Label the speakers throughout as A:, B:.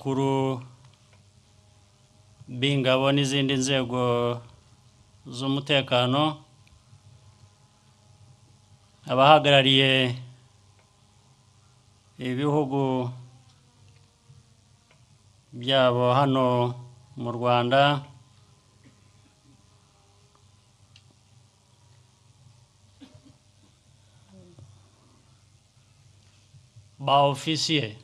A: Bakuru b'ingabo n'izindi nzego z'umutekano, abahagarariye ibihugu byabo hano mu Rwanda, ba ofisiye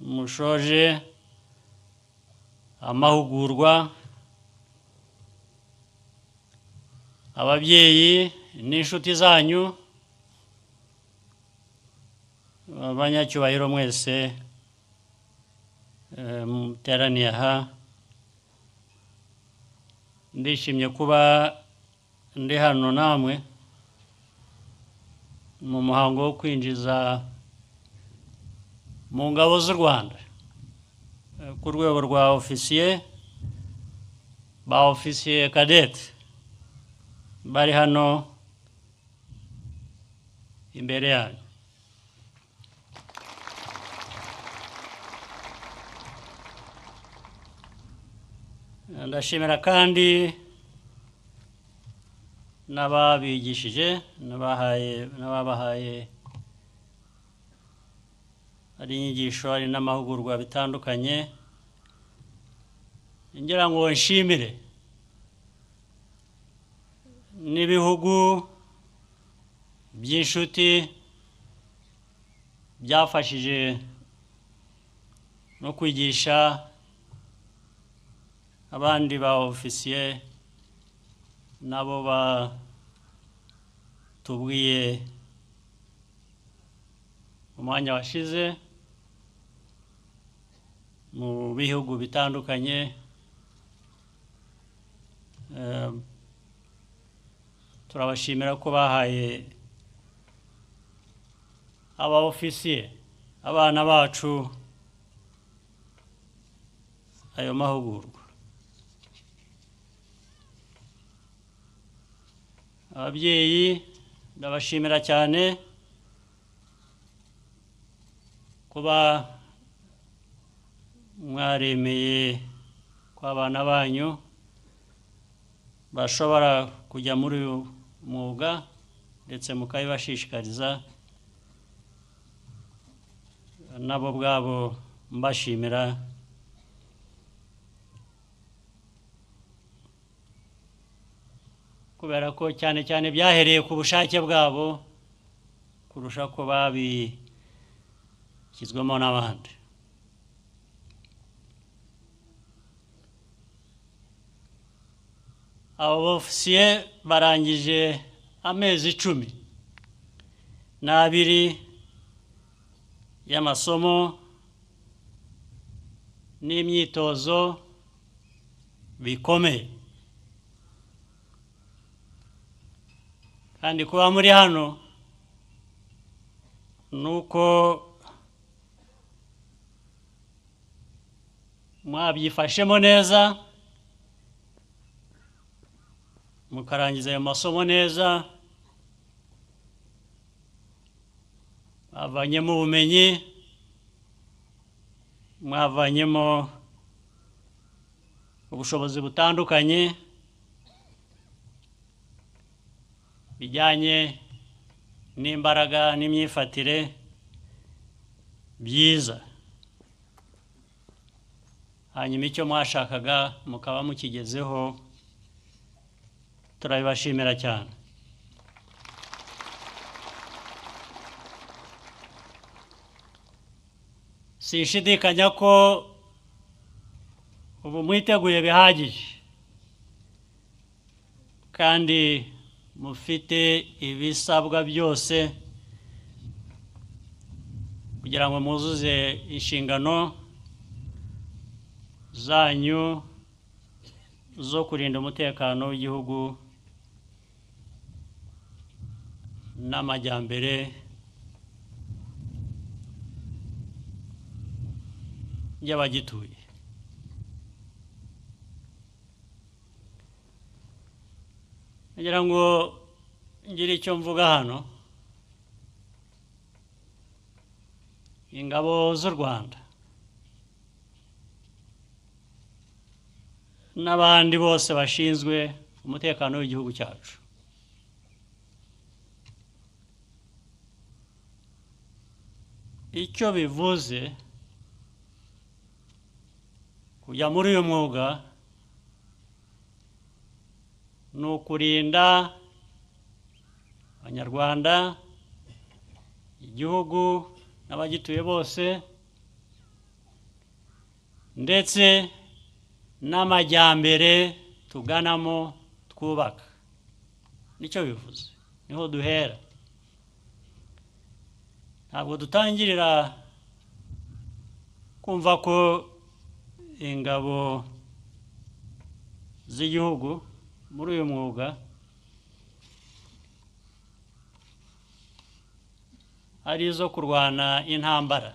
A: mushoje amahugurwa, ababyeyi n'inshuti zanyu, abanyacyubahiro mwese muteraniye aha, ndishimye kuba ndi hano namwe mu muhango wo kwinjiza mu ngabo z'u Rwanda ku rwego rwa ofisiye, ba ofisiye kadete bari hano imbere yanyu. Ndashimira kandi n'ababigishije, n'ababahaye ari inyigisho ari n'amahugurwa bitandukanye. Ngira ngo nshimire n'ibihugu by'inshuti byafashije no kwigisha abandi ba ofisiye nabo batubwiye umwanya washize mu bihugu bitandukanye. Turabashimira ko bahaye aba ofisiye abana bacu ayo mahugurwa. Ababyeyi ndabashimira cyane kuba mwaremeye ko abana banyu bashobora kujya muri uyu mwuga ndetse mukabibashishikariza, nabo ubwabo mbashimira kubera ko cyane cyane byahereye ku bushake bwabo kurusha ko babishyizwemo n'abandi. Abo ofisiye barangije amezi 12 y'amasomo n'imyitozo bikomeye, kandi kuba muri hano nuko mwabyifashemo neza mukarangiza ayo masomo neza, mwavanyemo ubumenyi, mwavanyemo ubushobozi butandukanye bijyanye n'imbaraga n'imyifatire byiza, hanyuma icyo mwashakaga mukaba mukigezeho. Turabibashimira cyane. Sinshidikanya ko ubu mwiteguye bihagije kandi mufite ibisabwa byose kugira ngo muzuze inshingano zanyu zo kurinda umutekano w'igihugu n'amajyambere y'abagituye. Ngira ngo ngire icyo mvuga hano. Ingabo z'u Rwanda n'abandi bose bashinzwe umutekano w'igihugu cyacu. Icyo bivuze kujya muri uyu mwuga ni ukurinda Abanyarwanda, igihugu n'abagituye bose, ndetse n'amajyambere tuganamo twubaka. Nicyo bivuze, niho duhera. Ntabwo dutangirira kumva ko ingabo z'igihugu muri uyu mwuga ari izo kurwana intambara.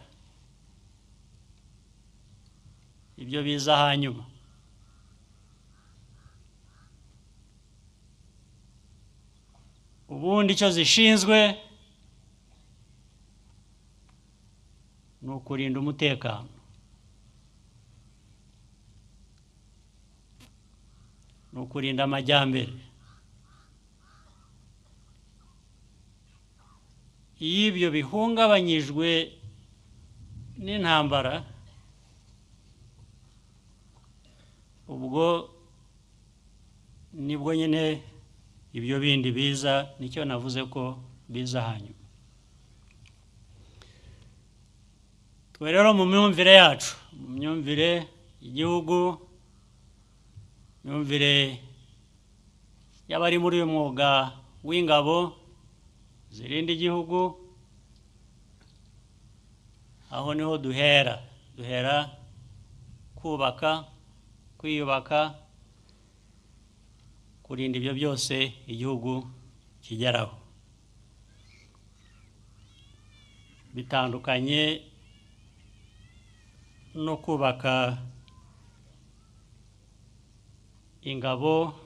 A: Ibyo biza hanyuma. Ubundi icyo zishinzwe ni ukurinda umutekano, ni ukurinda amajyambere. Iyo ibyo bihungabanyijwe n'intambara, ubwo nibwo nyine ibyo bindi biza, nicyo navuze ko biza hanyuma. Twe rero mu myumvire yacu, mu myumvire y'igihugu, myumvire y'abari muri uyu mwuga w'ingabo zirinda igihugu, aho niho duhera. Duhera kubaka, kwiyubaka, kurinda ibyo byose igihugu kigeraho. Bitandukanye no kubaka ingabo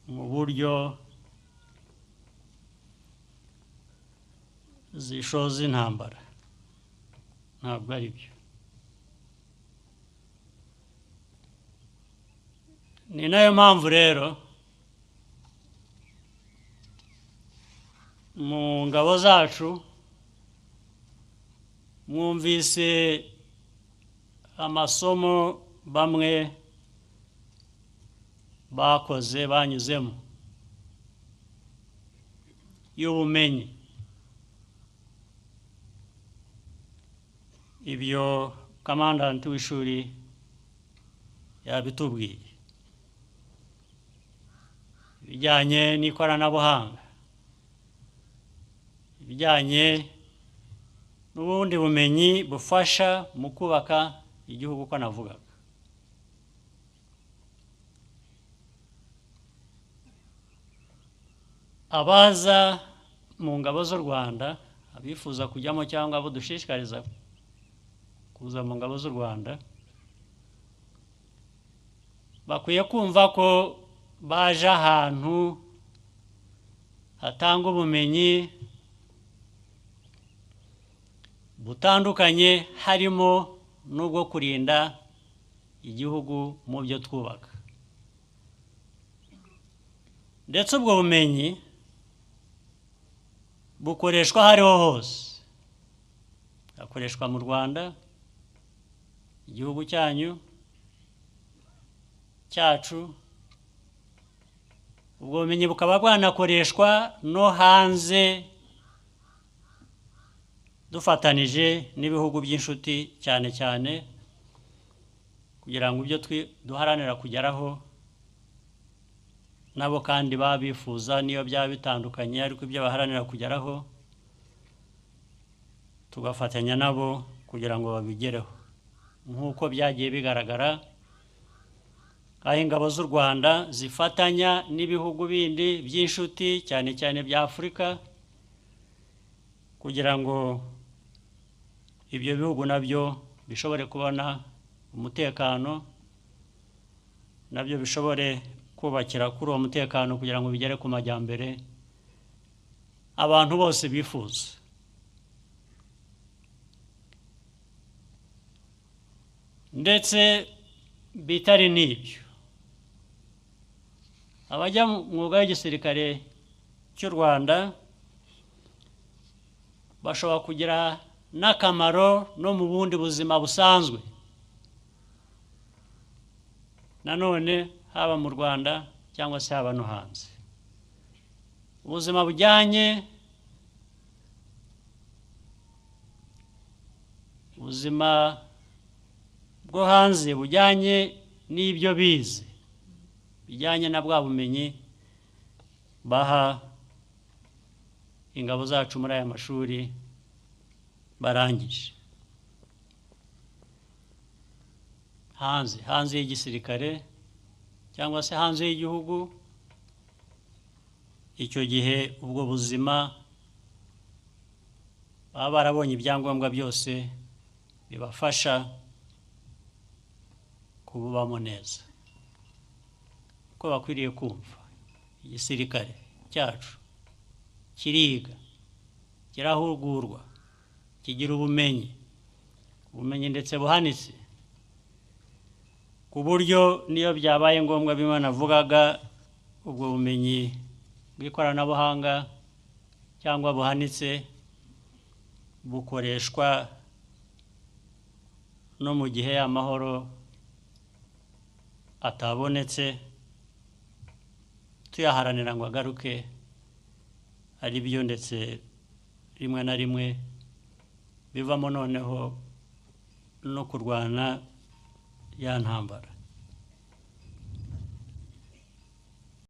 A: mu buryo zishoza intambara, ntabwo ari byo. Ni nayo mpamvu rero mu ngabo zacu mwumvise amasomo bamwe bakoze banyuzemo y'ubumenyi. Ibyo kamandanti w'ishuri yabitubwiye, ibijyanye n'ikoranabuhanga, ibijyanye n'ubundi bumenyi bufasha mu kubaka igihugu uko navugaga. Abaza mu ngabo z'u Rwanda, abifuza kujyamo cyangwa abo dushishikariza kuza mu ngabo z'u Rwanda, bakwiye kumva ko baje ahantu hatanga ubumenyi butandukanye, harimo n'ubwo kurinda igihugu mu byo twubaka. Ndetse ubwo bumenyi bukoreshwa hariho hose, bukoreshwa mu Rwanda, igihugu cyanyu cyacu. Ubwo bumenyi bukaba bwanakoreshwa no hanze, dufatanije n'ibihugu by'inshuti cyane cyane, kugira ngo ibyo duharanira kugeraho nabo kandi babifuza, niyo byaba bitandukanye ariko ibyo baharanira kugeraho tugafatanya nabo kugira ngo babigereho. Nk'uko byagiye bigaragara aho ingabo z'u Rwanda zifatanya n'ibihugu bindi by'inshuti cyane cyane bya Afurika, kugira ngo ibyo bihugu nabyo bishobore kubona umutekano, nabyo bishobore kubakira kuri uwo mutekano kugira ngo bigere ku majyambere abantu bose bifuza. Ndetse bitari n'ibyo, Abajya mu mwuga w'igisirikare cy'u Rwanda bashobora kugira n'akamaro no mu bundi buzima busanzwe, nanone haba mu Rwanda cyangwa se haba no hanze, ubuzima bujyanye, ubuzima bwo hanze bujyanye n'ibyo bize, bijyanye na bwa bumenyi baha ingabo zacu muri aya mashuri barangije. Hanze y'igisirikare cyangwa se hanze y'igihugu, icyo gihe ubwo buzima baba barabonye ibyangombwa byose bibafasha kububamo neza. Uko bakwiriye kumva igisirikare cyacu kiriga, kirahugurwa, kigira ubumenyi ndetse buhanitse, ku buryo niyo byabaye ngombwa bimwe navugaga, ubwo bumenyi bw'ikoranabuhanga cyangwa buhanitse bukoreshwa no mu gihe amahoro atabonetse, tuyaharanira ngo agaruke, ari byo ndetse rimwe na rimwe bivamo noneho no kurwana ya ntambara.